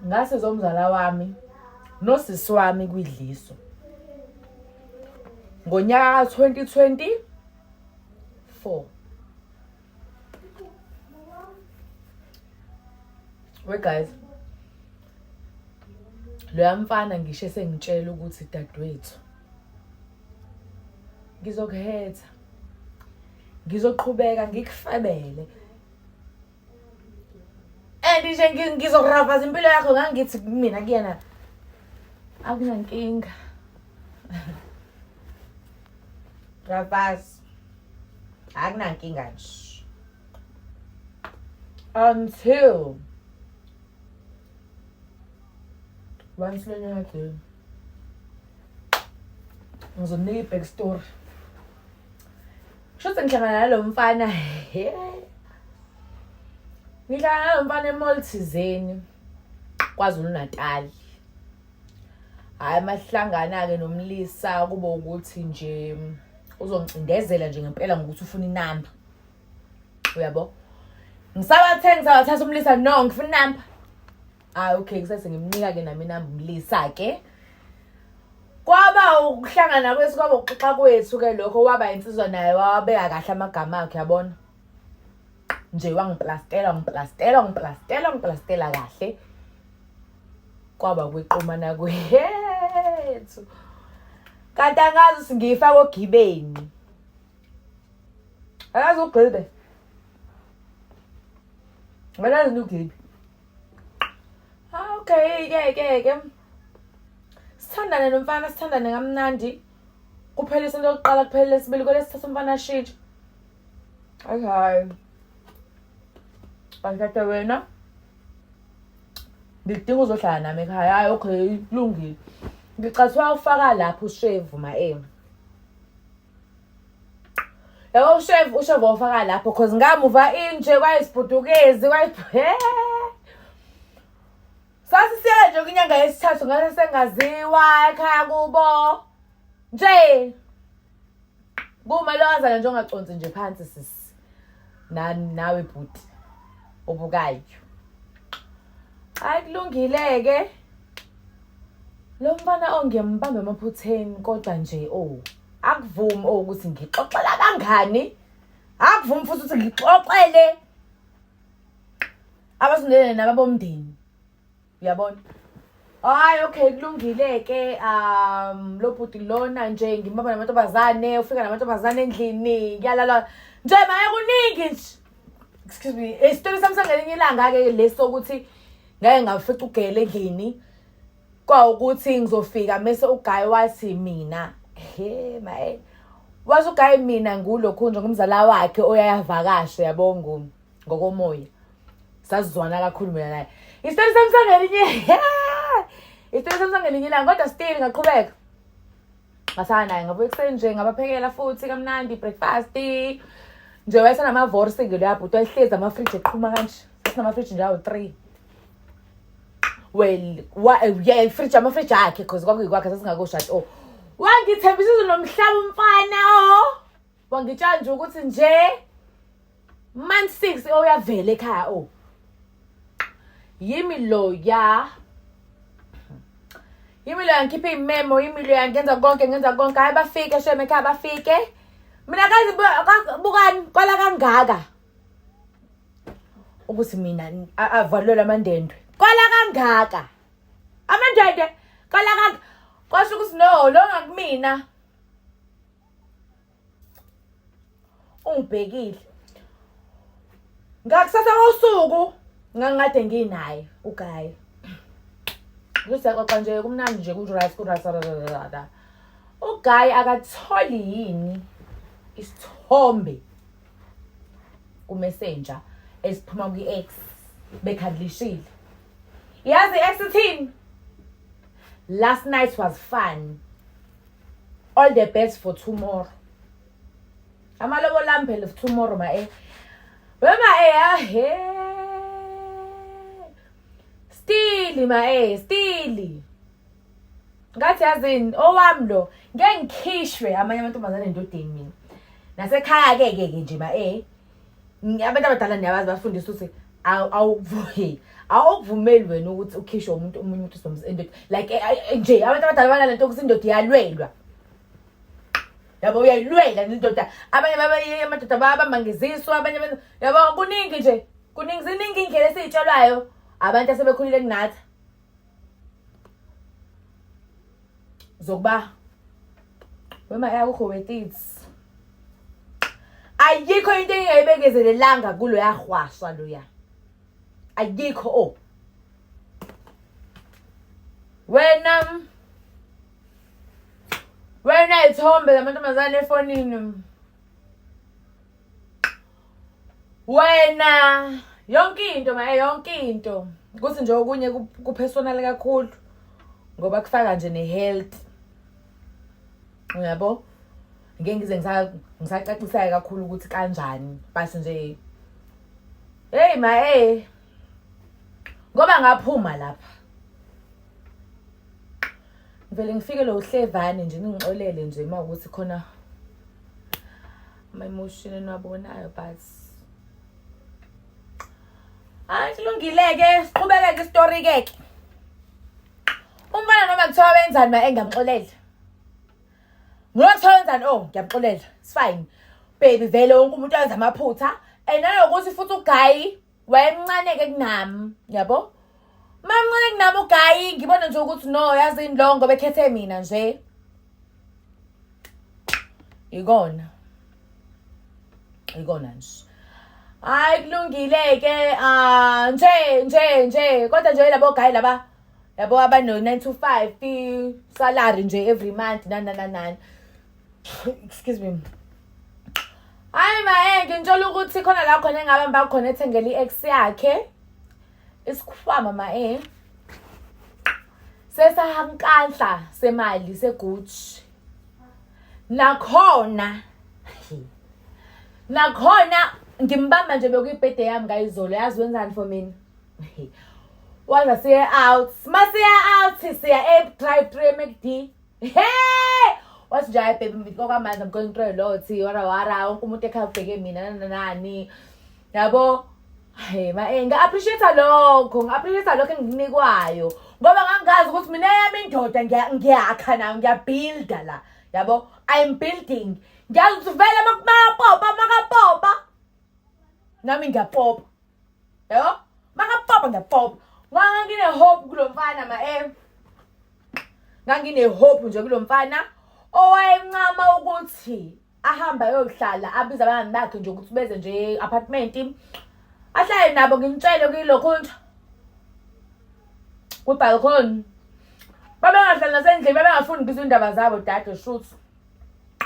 Ngase zomzala wami nosisi wami kwidliso. Ngonyaka ka-2024. We guys. Loya mfana ngisho esengitshela ukuthi dadewethu ngizokuhetha. Ngizoqhubeka ngikufebele. And nje ngizokuravaza impilo yakho ngangithi mina kuyena akunankinga. Ravaz. Akunankinga nje. Until once lonyaka day ngizonika i-back story. Kusho ukuthi ngihlangana nalo mfana. Ngihlangana nalo mfana emall thizeni KwaZulu Natal. Hhayi masihlangana-ke nomlisa kube ukuthi nje uzongicindezela nje ngempela ngokuthi ufuna inamba. Uyabo? Ngisabathe ngisabathatha umlisa no ngifuna inamba. Hayi okay kusase ngimnika-ke nami inamba umlisa-ke. Kwaba ukuhlangana kwethu kwaba ukuxoxa kwethu-ke lokho waba insizwa naye wawabeka kahle amagama akhe yabona. Nje wangiplastela wangiplastela wangiplastela wangiplastela kahle. Kwaba kweqomana kwethu. Kanti angazi ukuthi ngiyifaka ogibeni. Akazi ugqibe. Wena ugqibe. Ah okay ke ke ke. Sithandane nomfana sithandane kamnandi. Kuphela isonto lokuqala kuphela lesibili kwelesithathu umfana ashintshe. Hayi hayi. Bathatha wena. Ngidinga uzohlala nami ekhaya. Hayi okay kulungile. Ngicathuka ufaka lapho ushevu ma eh. Yabo ushevu ushevu wawufaka lapho cause ngamuva inje kwayisibhudukezi kwayi Sasisiya nje kwinyanga yesithathu ngase sengaziwa ekhaya kubo. Nje kumalokazana nje ongaconsi nje phansi sisi. Nani nawe bhuti obukayo. Hayi kulungile ke. Lo mfana ongiyambamba emaphutheni kodwa nje oh akuvumi oh ukuthi ngixoxela abangani. Akuvumi futhi ukuthi ngixoxele abasondelene nababomndeni. Uyabona? Hayi okay kulungile ke lo bhuti lona nje ngimbamba namantombazane ufika namantombazane endlini kuyalalwa nje maye kuningi nje excuse me isitori sami sangelinye ilanga ke lesi sokuthi ngeke ngafica ugele endlini kwawukuthi ngizofika mese uguy wathi mina he maye wathi uguy mina ngulokhu nje ngumzala wakhe oyayavakashe yabo ngokomoya sazizwana kakhulu mina naye isitori sami sangelinye isitori sami sangelinye ilanga kodwa still ngaqhubeka ngasala naye ngabuya ekuseni nje ngabaphekela futhi kamnandi breakfast nje wayesenamavorsi-ke loya bhuti wayehlezi amafriji eqhuma kanje sasinamafriji nje awu-three well wa, yeah ifriji amafriji akhe cause kwakuyikwakhe sasingakoshadi oh wangithembisa izulu nomhlaba umfana oh wangitshela nje ukuthi nje month 6 oyavela ekhaya oh yimi lo ya yimi lo yangikhipha iy'memo yimi lo yangenza konke ngenza konke hhayi bafike shem ekhaya bafike mina kazi bukani kwala kangaka ukuthi mina avalelwe amandendwe kwala kangaka amandende kwala kangaka kwasho ukuthi no lo ngakumina ungibhekile ngakusasa kosuku ngangikade nginaye ugayi kusekoxa nje kumnandi nje ku-right ku-right ugayi akatholi yini isithombe kumessenger esiphuma kwi-ex bekhadlishile yazi i-ex ithini last night was fun all the best for tomorrow amalobolo ami phela tomorrow ma e wema e ahe stili ma e stili ngathi yazini owami lo ngeke ngikhishwe amanye amantombazane endodeni mina nasekhaya ke ke nje ma e abantu abadala niyabazi bafundisa ukuthi awuvuki Awukuvumeli wena ukuthi ukhishwe umuntu omunye umuntu uzoms indoda like eh, eh, nje abantu abadala banalento ukuthi indoda iyalwelwa. Yabo uyayilwela indoda. Abanye babaye amadoda bayabamba ngezisu abanye yabo kuningi nje. Kuningi ziningi indlela esiyitshelwayo abantu asebekhulile kunathi. Zokuba wema yakho worth it. Ayikho into engingayibekezelelanga kuloya hwasha loya. Ayikho oh. Wena wena ithombe lamantombazane efonini. Wena yonke into ma yonke into. Kuthi nje okunye kupersonal kakhulu ngoba kufaka nje ne-health. Uyabo? Ngeke ngize ngisacaciseka kakhulu ukuthi kanjani but nje hey ma eh ngoba ngaphuma lapha ngivele ngifike lo hlevane nje ningixolele nje uma ukuthi khona ama emotion eniwabonayo but hayi kulungile ke siqhubeke ke story ke ke umfana noma kuthiwa wenzani ma engamxolela Ngoba kuthiwa wenzani oh ngiyamxolela it's fine baby vele wonke umuntu wenza amaphutha and nanokuthi futhi ugayi wayemncane ke kunami yabo mamncane kunami ugayi ngibona nje ukuthi no yazi inlongo bekhethe mina nje ikona ikona nje hayi kulungile ke ah nje nje nje kodwa nje labo gayi laba yabo abano 9 to 5 salary nje every month nani nani nani excuse me hayi ma eh ngintshela ukuthi khona la khona engabamba khona ethengela i-ex yakhe isikhwama ma eh sesahamkanhla semali segucci nakhona nakhona ngimbamba nje bekuyibhede yami ngayizolo yazi wenzani for mina waza siye out masiya out siya e-drive through e-McD hey wathi nje hayi baby okwamanje I'm going through a lot wara wara wonke umuntu ekhaya ubheke mina nani yabo hey ma eh nga-appreciate lokho nga-appreciate lokho engikunikwayo ngoba ngangazi ukuthi mina eyami indoda ngiyakha nayo ngiyabuilda la yabo I'm building ngiyazi ukuthi vele makapopa makapopa nami ngiyapopa yabo makapopa ngiyapopa ngangine-hope kulo mfana ma eh ngangine-hope nje kulo mfana owayencama ukuthi ahambe ayohlala abize abangani bakhe nje ukuthi beze nje apartment ahlale nabo ngimtshele kuyilokhu nje kwi-balcony babengahlali nasendlini babengafuni ngizwe indaba zabo dade shuthi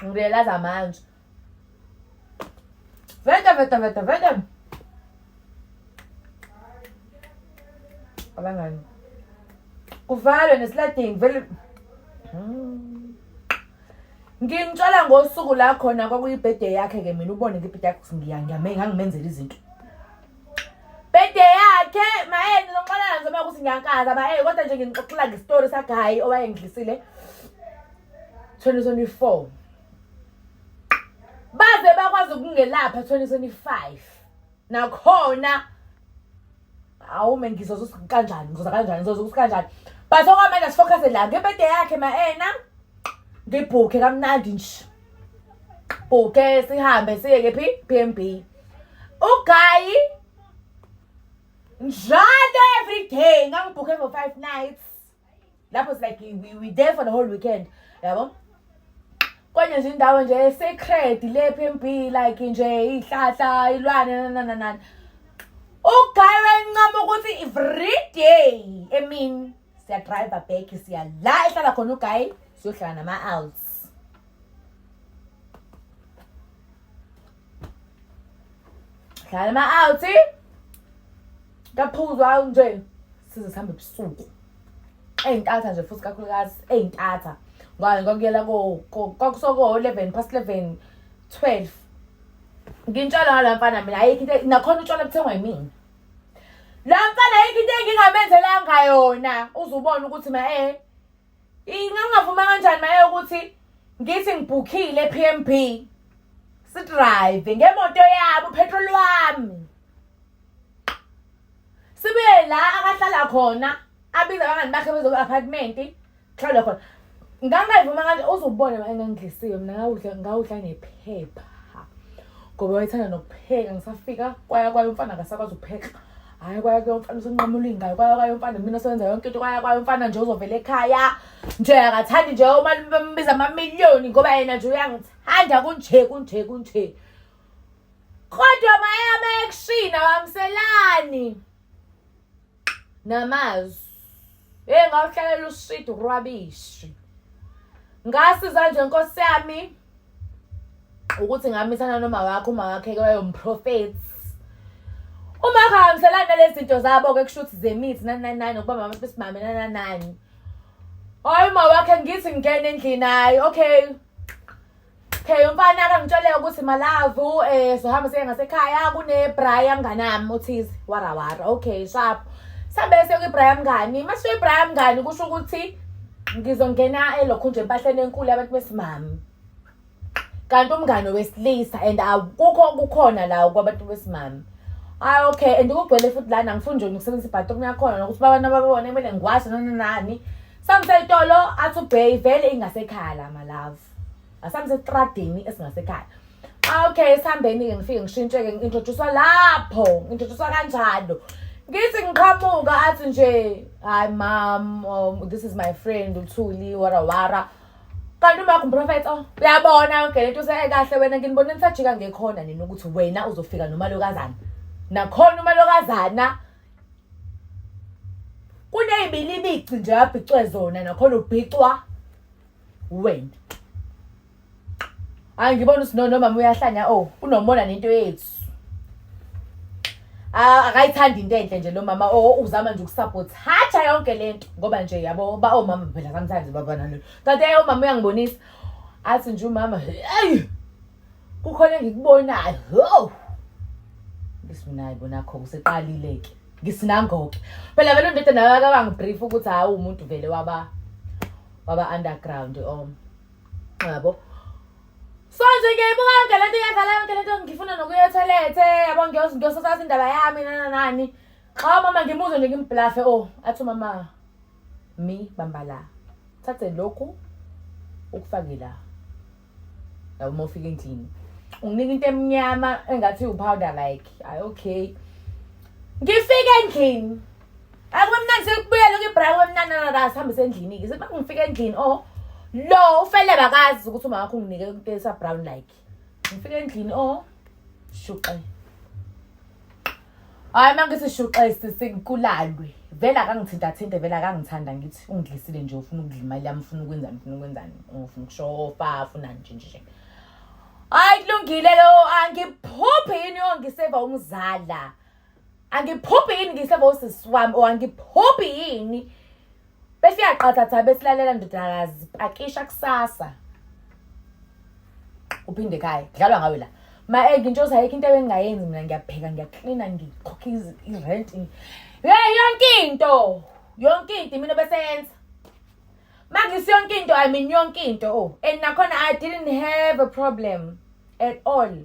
ngirelaza manje vete vete vete vete abangani kuvalwe nesiladini vele hmm. Ngimtshela ngosuku la khona kwakuyibhede yakhe ke mina ubone ngibhede yakhe ngiyame ngangimenzela izinto. Bhede yakhe maye ngizonixolela nje uma ukuthi ngiyankaza maye kodwa nje nginixoxela ngestory sagayi owayengidlisile 2024. Baze bakwazi ukungelapha 2025. Nakhona awume ngizoza ukuthi kanjani ngizoza kanjani ngizoza ukuthi kanjani but okwamanje asifocuse la ngebhede yakhe ma-ena ngibhukhe kamnandi nje bhukhe sihambe siye kephi PMB ugayi njalo every day ngangibhukhe for 5 nights lapho it's like we there for the whole weekend yabo kwenye nje indawo nje sacred le PMB like nje ihlahla ilwane nananana uguy wayencama ukuthi every day emini siya drive back siya la ehlala khona uguy siyohlala nama outs hlala ama outs kaphuzwa nje size sihambe ebusuku ey'ntatha nje futhi kakhulukazi ey'ntatha ngoba kwakuyela kwakusoko 11 past 11 12 ngintshela ngala mfana mina ayikho into nakhona utshwala buthengwa yimina la mfana ayikho into engingamenzelanga yona uze ubone ukuthi ma eh ingangavuma kanjani maye ukuthi ngithi ngibhukhile PMB sidrive ngemoto yami upetrol wami. Sibuye la akahlala khona, abize abangani bakhe bezo apartment, kuhlalwe khona. Ngangayivuma kanje uzubone uma engangidlisiwe mina ngawudla ngawudla ngephepha. Ngoba wayethanda nokupheka ngisafika kwaya kwaya umfana akasakwazi ukupheka. Hhayi kwaya kwaya umfana usenqamula iy'ngalo kwaya kwaya umfana mina sewenza yonke into kwaya kwaya umfana nje uzovela ekhaya. Nje akathandi nje uma bambiza amamiliyoni ngoba yena nje uyangithanda kunje kunje kunje. Kodwa mayama action awamselani namazwi. Hey ngawuhlalela ushidi urwabishi. Ngasiza nje nkosi yami ukuthi ngamithana noma wakho uma wakhe ke wayomprofethi. Uma kuhambiselana nalezi zinto zabo ke kusho ukuthi zemithi nani nani nani ukubamba abantu besimame nani nani nani. Hayi uma wakhe ngithi ngingena endlini hayi okay. Okay, umfana akangitshele ukuthi malavu eh sohamba siye ngasekhaya kune braai yamnganami othize wara wara. Okay, sharp. Sambe siye kwi braai yamngani. Mase braai yamngani kusho ukuthi ngizongena elokhu nje empahleni enkulu yabantu besimame. Kanti umngani wesilisa and akukho kukhona la kwabantu besimame. Hayi okay and kugcwele futhi lana ngifuni nje ukusebenzisa ibhathroom yakhona nokuthi babana babone kumele ngiwashe nani nani. Samseyitolo athi ubhey vele ingasekhaya la malavu. Asamse estradini esingasekhaya. Ah, okay sihambeni-ke ngifike ngishintshe-ke ngi-introduce-wa lapho ngi-introduce-wa kanjalo ngithi ngiqhamuka athi nje hayi mam this is my friend uthuli wara wara kanti umakho umprofethi oh uyabona yonke lento usekahle wena nginibone nisajika ngekhona nini ukuthi wena uzofika nomalokazana nakhona umalokazana kuneyibilibici nje abhicwe zona nakhona ubhicwa wena hayi ngibona ukuthi no nomama uyahlanya oh unomona nento yethu ah akayithandi into enhle nje lo mama oh uzama nje ukusabothaja yonke lento ngoba nje yabo ba omama oh, phela sometimes baba nalo kanti hey umama uyangibonisa athi nje umama hey kukhona engikubonayo ho ngisinayo bonakho kuseqalile ke ngisinangoke phela vele undoda nawe akabangibrief ukuthi hawu umuntu vele waba waba underground om yabo so nje ngiyayibuka yonke lento iyadlala yonke lento ngifuna nokuya ethoyilethe yabo ngiyososasa indaba yami nananani xa mama ngimuzwe nje ngimblafe oh athi umama mi bamba la thathe lokhu ukufake la yabo uma ufika endlini unginika into emnyama engathi uwupowder like hayi okay ngifike endlini akube mnandi sekubuyele kwibrayi kube mnandi nana sihambe sendlini-ke sethi ngifike endlini oh lo ufele bakazi ukuthi uma wakho unginike into esa-brown like ngifike endlini oh shuqe Hayi mangithi shuqe sisi kulalwe. Vele akangithinta thinte vele akangithanda ngithi ungidlisile nje ufuna ukudla imali yami ufuna ukwenzani ufuna ukwenzani ufuna ukushofa ufuna nje nje. Hayi kulungile lo angiphuphi yini yongiseva umzala. Angiphuphi yini ngiseva usisi wami or angiphuphi yini. Befika qathatha besilalela ndodakazi pakisha kusasa. Uphinde ekhaya kudlalwa ngawe la. Ma eh ngintshoza ayikho into engingayenzi mina ngiyapheka ngiyaklina ngikhokha i-rent. Hey yonke into. Yonke into mina bese yenza. Mangisi yonke into I mean yonke into oh and nakhona I didn't have a problem at all.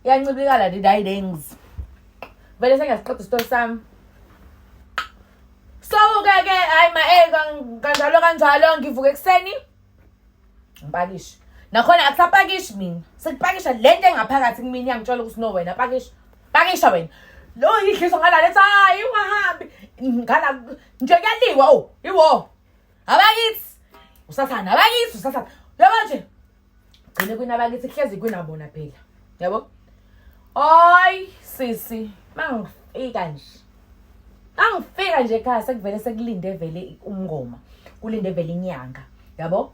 Iyancibilikala le hayi things. Vele sengiyasiqeda isitori sami. So ke ke hayi ma eh kanjalo kanjalo ngivuka ekuseni ngipakishe. Nakhona akusapakishi mina. Sekupakisha lento engaphakathi kumina iyangitshela ukuthi no wena pakisha. Pakisha wena. Lo idliso ngala lethi hayi ungahambi. Ngala nje kuyaliwa oh iwo. Abakithi usathana abakithi usathana. Yabo nje gcine kwinabakithi kuhlezi kwinabona phela yabo hayi sisi mangifika nje angifika nje ekhaya sekuvele sekulinde vele umngoma kulinde vele inyanga yabo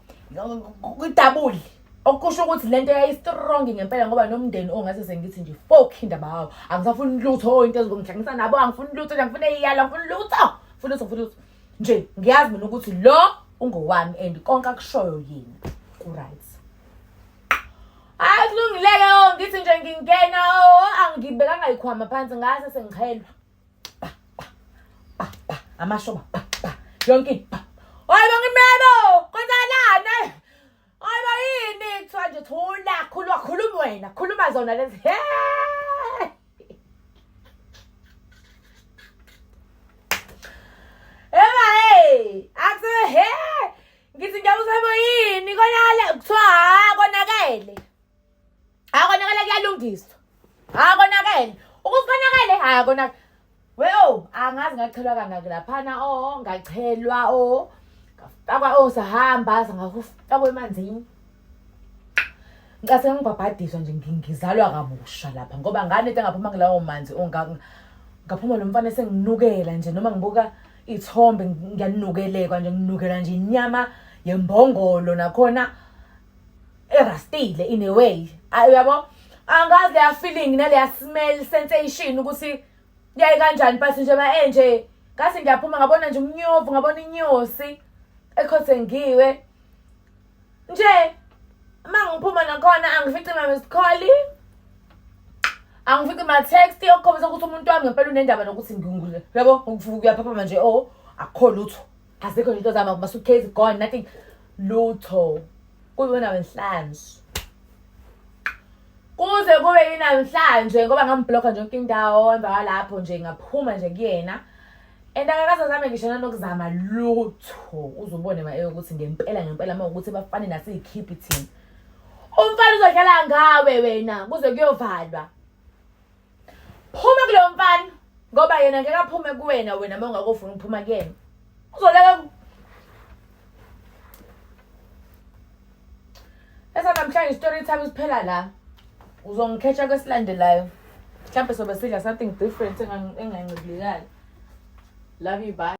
idabuli okusho ukuthi lento yayi-strong ngempela ngoba nomndeni ongase sengithi nje fok indaba yawo angisafuni lutho into ezingongihlanganisa nabo angifuni lutho nje angifuni eyiyalo angifuni lutho ngifuni lutho ngifuni lutho nje ngiyazi mina ukuthi lo ungowami and konke akushoyo yena ku-right hayi kulungileke o oh, ngithi nje ngingena o oh, angibekanga ikhwama phansi ngase sengichelwa ba ba ba ba amashoba ba ba yonke into ba hayi bangimebo kwenzakalani. Thula, khuluma, khuluma wena, khuluma zona lezi. Ema hey, akuse he. Ngithi ngiyabuza yebo yini konakale kuthiwa ha konakele. Ha konakele kuyalungiswa. Ha konakele. Ukuthi konakele ha konakele. We oh angazi ngachelwa kangaki laphana oh ngachelwa oh ngafakwa oh sahamba sangafakwa emanzini. Ngase ngibhabhadiswa nje ngizalwa kabusha lapha ngoba ngane into engaphuma kulawo manzi oh ngaphuma lo mfana esenginukela nje noma ngibuka ithombe ngiyanukelekwa nje nginukela nje inyama yembongolo nakhona erastile in a way uyabo angazi leya feeling naleya smell sensation ukuthi yayi kanjani but nje ma enje ngathi ngiyaphuma ngabona nje umnyovu ngabona inyosi ekhothengiwe nje uma ngiphuma nakhona angifici ma-missed call angifici ma-text okukhombisa ukuthi umuntu wami ngempela unendaba nokuthi yabo uyaphaphama nje o oh, akukho lutho azikho nje into zami ama-suitcase gone nothing lutho kuyibona wenhlanzi kuze kube yinamhlanje ngoba ngambhlokha nje yonke indawo emva kwalapho nje ngaphuma nje kuyena and akakaze azame ngisho nanokuzama lutho uze ubone ma ukuthi ngempela ngempela uma ukuthi bafane nasiyikhiphi thina umfana uzodlala ngawe wena kuze kuyovalwa phuma kulowo mfana ngoba yena ngeke aphume kuwena wena uma ungakofuna ukuphuma kuyena uzoleka Esa namhlanje story time isiphela la. Uzongikhetha kwesilandelayo. Mhlambe sobe sidla something different engancibilikali. Love you bye.